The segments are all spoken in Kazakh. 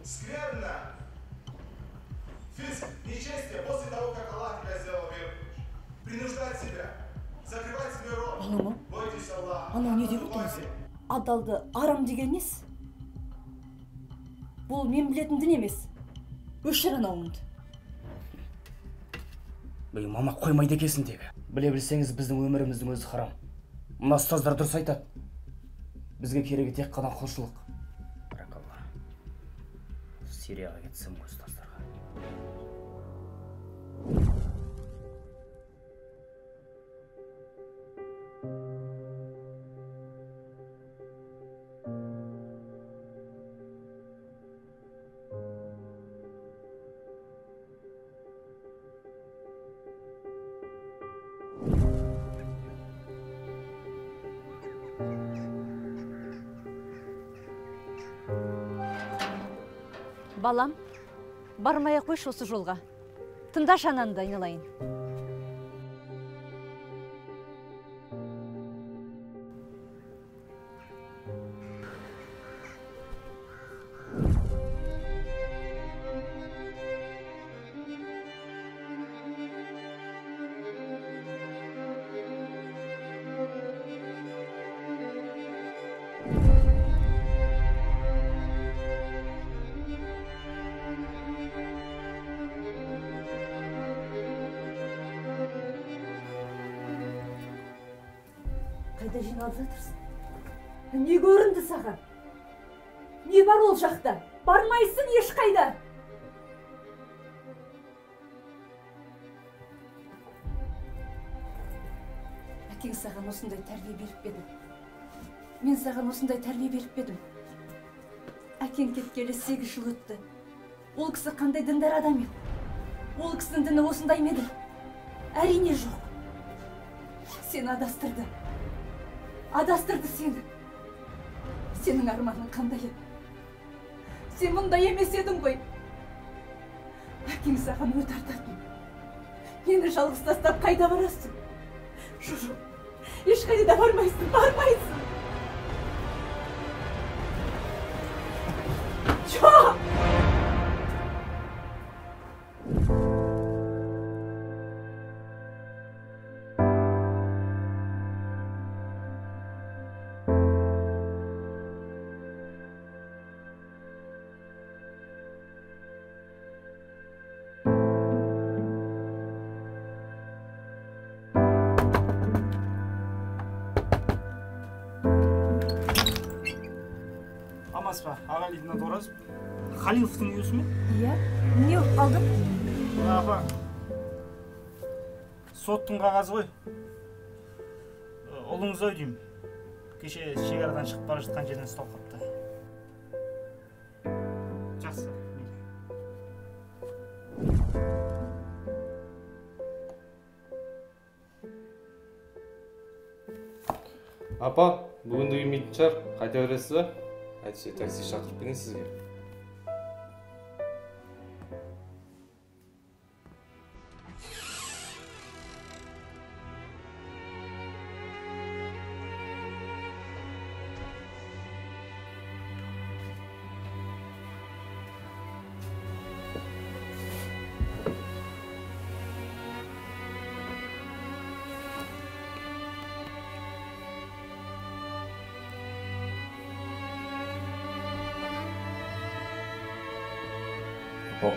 Скверно. Фиск, нечестие после того, как Аллах тебя сделал верующим. Принуждать себя, закрывать себе рот. Балам, Бойтесь Аллаха. Анау не деп отыр өзі? Адалды арам деген несі? Бұл мен білетін дін емес. Өшір анауыңды. Бей, мама қоймайды екенсің тегі. Біле білсеңіз, біздің өміріміздің өзі харам. Мына ұстаздар дұрыс айтады. Бізге керегі тек қана құлшылық. Баракалла. Сирияға кетсем ғой ұстаздарға. Балам, бармай ақ қойшы осы жолға. Тыңдашы анаңды, айналайын. Қайда жиналып жатырсың? Не көрінді саған? Не бар ол жақта? Бармайсың ешқайда. Әкең саған осындай тәрбие беріп пе еді? Мен саған осындай тәрбие беріп пе едім? Әкең кеткелі 8 жыл өтті. Ол кісі қандай діндар адам еді? Ол кісінің діні осындай ма еді? Әрине жоқ. Сені адастырды. Адастырды сені. Сенің арманың қандай еді? Сен мұндай емес едің ғой. Әкең саған өт артатын. Мені жалғыз тастап қайда барасың? Жоқ, ешқайда да бармайсың, бармайсың. Жоқ! Амансыз ба, аға лейтенант Оразов. Халиловтың үйі ме? Иә, не болып қалды? Апа, соттың қағазы ғой. Ұлыңыз ау деймін. Кеше шекарадан шығып бара жатқан жерден ұсталып қалыпты. Жақсы. Апа, бүгін де келмейтін шығар, қайта бересіз ба? Әйтпесе такси шақырып берейін сізге. Апа.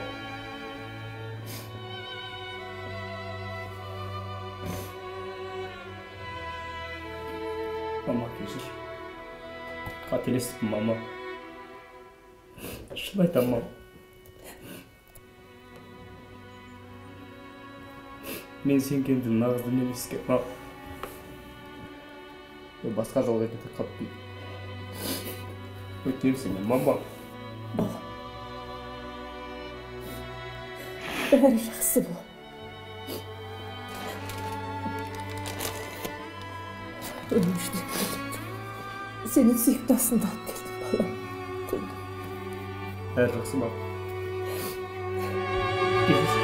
Мама, кешір. Қателестім, мама. Шын айтамын, мама. Мен сенгенді нағыз дін емес екен, мама. Мен басқа жолға кетіп қалып деймін. Өтінемін сенен, мама. Балам. Бәрі жақсы бол. Ölüm жүдеп кетіпті. Сені сүйікті асында алып келдім, балам. Бәрі жақсы, мама. Кешір.